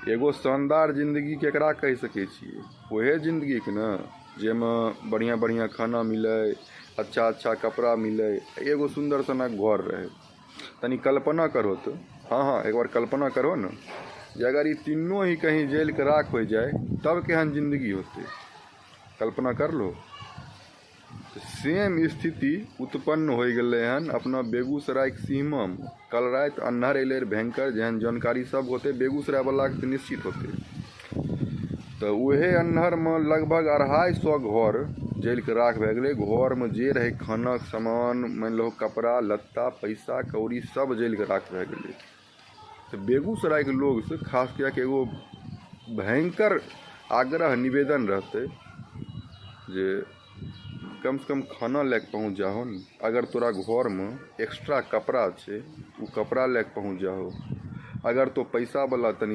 एगो शानदार जिंदगी केकरा कहि सकै छियै? ओहे जिंदगीके ने, जाहिमे बढ़िआँ बढ़िआँ खाना मिलै, अच्छा अच्छा कपड़ा मिलै, एगो सुन्दर सनक घर रहै। तनी कल्पना करहो तऽ, हँ हँ, एक बार कल्पना करहो ने जे अगर ई तीनों ही कहीं जलिके राख हो जाए तब केहन जिंदगी होतै। कल्पना कर लो। सेम स्थिति उत्पन्न होइ गेलै हन अपना बेगूसरायके सीमामे। कल राति अन्हर अयलै भयंकर, जेहन जानकारी सब होतै बेगूसराय वलाके तऽ निश्चित होतै। तऽ उहे अन्हरमे लगभग 250 घर जलिके राख भए गेलै। घरमे जे रहै खानाके सामान, मानि लहो कपड़ा लत्ता, पैसा कौड़ी, सब जलिके राख भए गेलै। तऽ बेगूसरायके लोगसँ खास कए कऽ एगो भयंकर आग्रह निवेदन रहतै जे कमसँ कम खाना लए कऽ पहुँच जाहो ने। अगर तोरा घरमे एक्स्ट्रा कपड़ा छै, ओ कपड़ा लए कऽ पहुँच जाहो। अगर तो पैसावला तनी